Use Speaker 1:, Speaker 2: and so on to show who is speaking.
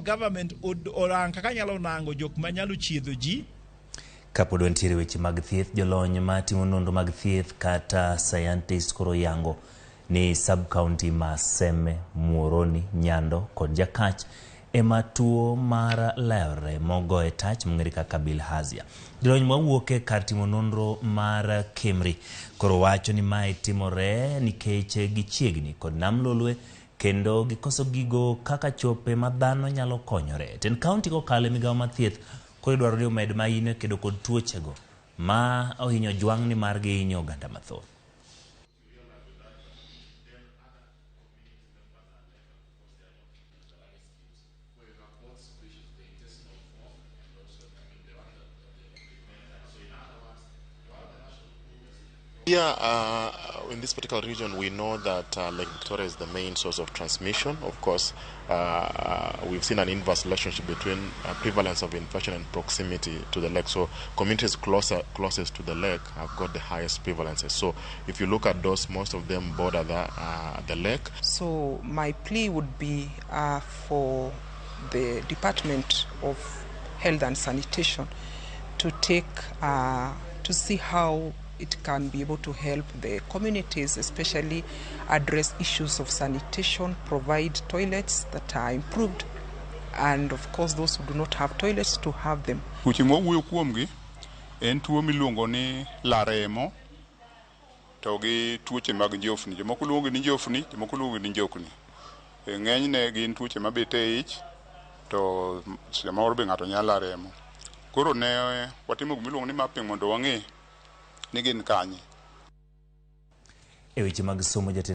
Speaker 1: government orang kaka nyalo nango jok manyalo chiedho ji.
Speaker 2: Kapod wantiere weche mag thieth, jolony ma timo nonro mag thieth kata scientist koro yango ni sub-county ma Seme, Muhoroni, Nyando kod Jakach ema tuo mar layo remo goye tach mong'ere kaka bilharzia. Jolony mawuok e kar timo nonro mar KEMRI koro wacho ni mae timore nikech gichiegni kod nam Lolwe kendo gikoso gigo kaka chope ma dhano nyalo konyore. Ten county kokalo e migawo mar thieth koro idwaro ni omed maino kedo kod tuochego ma ohinyo jwang' ni mar gihinyo oganda mathoth.
Speaker 3: Yeah, in this particular region, we know that Lake Victoria is the main source of transmission. Of course, we've seen an inverse relationship between prevalence of infection and proximity to the lake. So communities closest to the lake have got the highest prevalences. So if you look at those, most of them border the lake.
Speaker 4: So my plea would be for the Department of Health and Sanitation to take to see how it can be able to help the communities, especially address issues of sanitation, provide toilets that are improved, and of course those who do not have toilets to have them.
Speaker 5: Tuoche mwawuoyo kuomgi en tuo miluongo ni laremo to gi tuoche mag njofni. Jomoko luongo ni njofni, jomoko luongo ni njokni. E ng'enyne gin tuoche mabet e ich to samoro be ng'ato nyalo laremo. Koro ne watimo gimiluongo ni mapping mondo wang'e ni gin kanye.
Speaker 2: E weche mag somo jatend